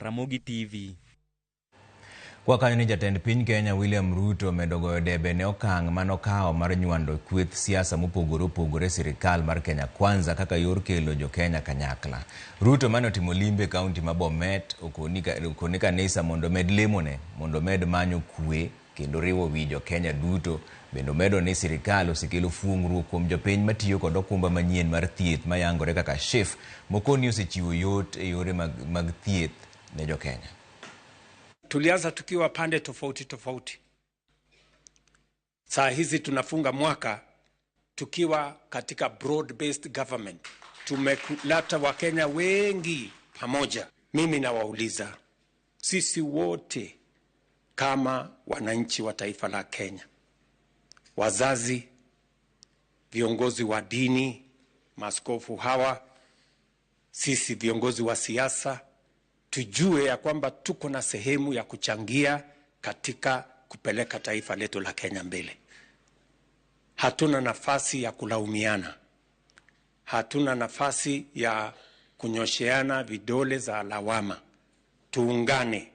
Ramogi TV. Kwa kanyo ni jatend piny Kenya William Ruto omedo goyo debe ne okang' manokawo mar nywando kweth siasa mopogore opogore e sirikal mar Kenya Kwanza kaka yor kelo jo Kenya kanyakla. Ruto mane otimo limbe e kaunti ma Bomet okone kanisa mondo omed lemone mondo omed manyo kwe kendo riwo wi jo Kenya duto. Bende omedo ni sirikal osekelo fuong'ruok kuom jopiny matiyo kod okumba manyien mar thieth mayangore kaka SHIF mokoni osechiwo yot e yore mag thieth ne jo Kenya. Tulianza tukiwa pande tofauti tofauti. Saa hizi tunafunga mwaka tukiwa katika broad based government. Tumeleta Wakenya wengi pamoja. Mimi nawauliza sisi wote kama wananchi wa taifa la Kenya, wazazi, viongozi wa dini, maaskofu hawa, sisi viongozi wa siasa, tujue ya kwamba tuko na sehemu ya kuchangia katika kupeleka taifa letu la Kenya mbele. Hatuna nafasi ya kulaumiana, hatuna nafasi ya kunyosheana vidole za lawama. Tuungane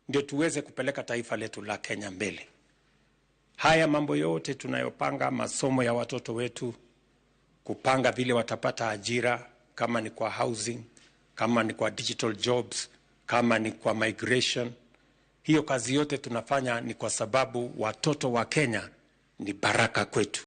ndio tuweze kupeleka taifa letu la Kenya mbele. Haya mambo yote tunayopanga, masomo ya watoto wetu, kupanga vile watapata ajira, kama ni kwa housing, kama ni kwa digital jobs, kama ni kwa migration, hiyo kazi yote tunafanya ni kwa sababu watoto wa Kenya ni baraka kwetu.